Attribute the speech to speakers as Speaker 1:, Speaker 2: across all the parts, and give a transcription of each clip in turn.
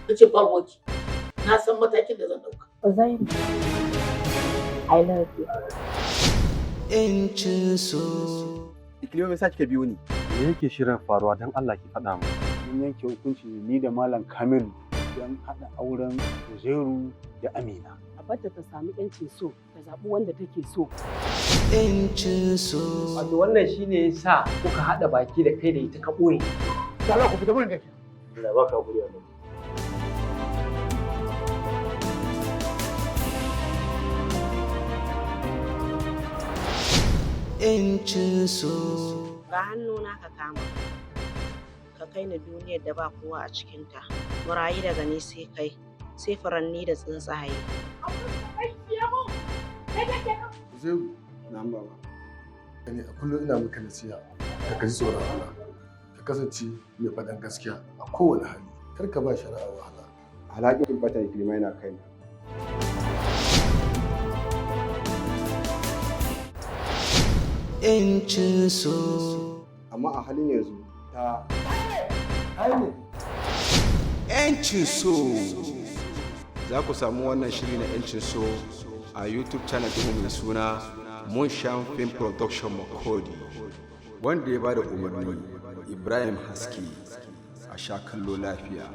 Speaker 1: Na ce ba ruwanki. Na san matakin da zan ɗauka.
Speaker 2: Uzairu, I love you.
Speaker 3: 'Yancin so.
Speaker 4: Ikilima, me yasa kika biyo ni?
Speaker 5: Me yake shirin faruwa? Don Allah ki faɗa mu.
Speaker 6: Mun yanke hukunci ni da Malam Kamilu don haɗa auren Uzairu da Amina.
Speaker 7: A barta ta sami 'yancin so, ta zaɓi wanda take so.
Speaker 3: 'Yancin so.
Speaker 8: Wato wannan shine yasa kuka haɗa baki da kai da ita ka ɓoye.
Speaker 1: Allah, ku fita gurin kake.
Speaker 6: Allah baka hakuri wannan.
Speaker 3: 'Yancin so.
Speaker 9: Ga hannuna ka kama, ka kai ni duniyar da ba kowa a cikinta, mu rayu daga ni sai kai, sai furanni da tsuntsaye.
Speaker 10: Zai
Speaker 4: Na'am, baba.
Speaker 10: ne a kullum ina maka nasiha da ka ji tsoron Allah, ka kasance mai faɗan gaskiya a kowane hali, kar ka ba shari'a wahala.
Speaker 4: Alhakin batan Ikilima yana kaina.
Speaker 3: 'Yancin so.
Speaker 4: Amma a halin yanzu ta
Speaker 3: 'Yancin so. Za ku samu wannan shiri na 'Yancin so a YouTube channel ɗinmu mai suna Moonshine Film Production Makodi. Wanda ya bada umarni, Ibrahim Haske. A sha kallo lafiya.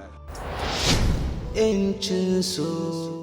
Speaker 3: 'Yancin so.